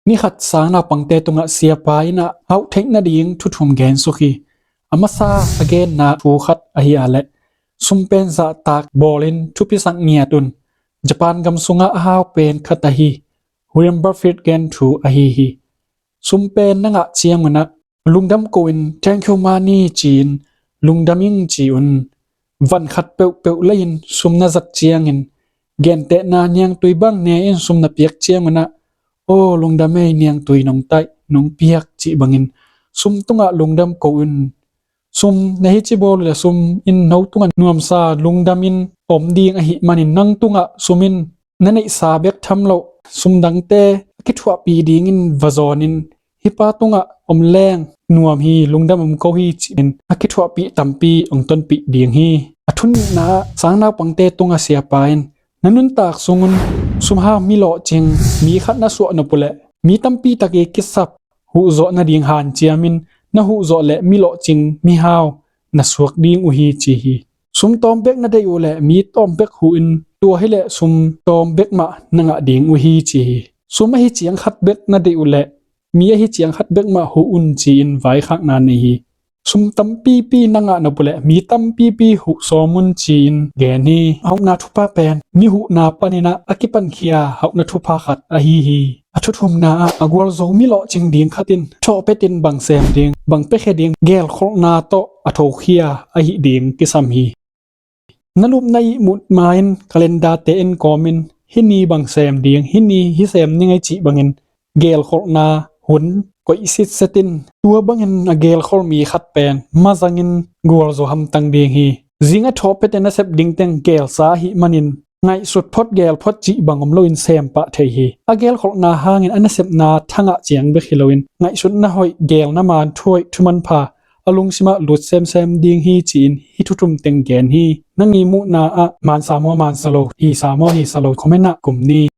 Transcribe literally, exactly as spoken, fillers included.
Ni khat sang naupangte tungah siapa in ah hauh theih nading thu thum gensuk hi. A masa a genna thu khat ahi ah leh sum pen zahtak bawlin thupisak ngiat un. Japan gam sungah a hau pen khat ahi Warren Buffett gen thu ahi hi. Sum pen na ngah ciangun ah lungdam ko in, "Thank you money," ci-in lungdam ing ci un. Van khat peuhpeuh lei-in sum na zat ciangin, gentehna niangtui bang ne in sum na piak ciangun ah, "Aw lungdam ei, niangtui nong taih, nong piak," cih bangin sum tungah lungdam ko un. Sum na hi ci bawl uh leh sum in no tungah nuamsa lungdamin om ding ahih manin nang tungah sum in na neihsa bek tham loh sum dangte a kithuahpih dingin va zawnin, "Hih pa tungah om leng nuam hi, lungdam om ko hi," ci-in a kithuahpih tampi hong tonpih ding hi. A thu nihna ah sang naupangte tungah siapa in na nuntak sungun sum hau mi lawhcing mi khat na suah nop uh leh mi tampi tak i kisap huhzawh nading hanciamin na huhzawh leh mi lawhcing mi hau na suak ding uh hi ci hi. Sum tawm bek na deih uh leh mi tawm bek huh in, tua hi leh sum tawm bek mah na ngah ding uh hi ci hi. Sum ahi ciang khat bek na deih uh leh mi ahi ciang khat bek mah huh un ci-in vaikhakna nei hi. Sum tampipi na ngah nop uh leh mi tampipi huh sawm un ci-in gen hi. A hauhna thupha pen mi huhna panin ah a kipankhia hauhna thupha khat ahi hi. A thuthumna ah a gualzo mi lawhcing ding khat in thawhpetin bang sem ding, bang piakhia ding gelkholhna tawh a thokhia ahih ding kisam hi. Na lupna ihmut ma-in calendar-te en kawmin, "Hih ni bang sem ding, hih ni hih sem ning ei," cih bangin gelkholhna hun koih sitset in. Tua bangin a gelkhol mi khat pen mazangin gualzo hamtang ding hi. Zing a thawhpetin a sep ding teng gelsa ahih manin ngaihsut phot gel phot cih bang om loin sem pah thei hi. A gelkholhna hangin a nasepna thangah ciang bek hi loin ngaihsutna hoih, gelna man, thu hoih thu manpha a lungsimah lut semsem ding hi ci-in hih thu thum teng gen hi. Nang i muhna ah mansa maw mansa lo, hisa maw hisa lo, comment ah kum ni.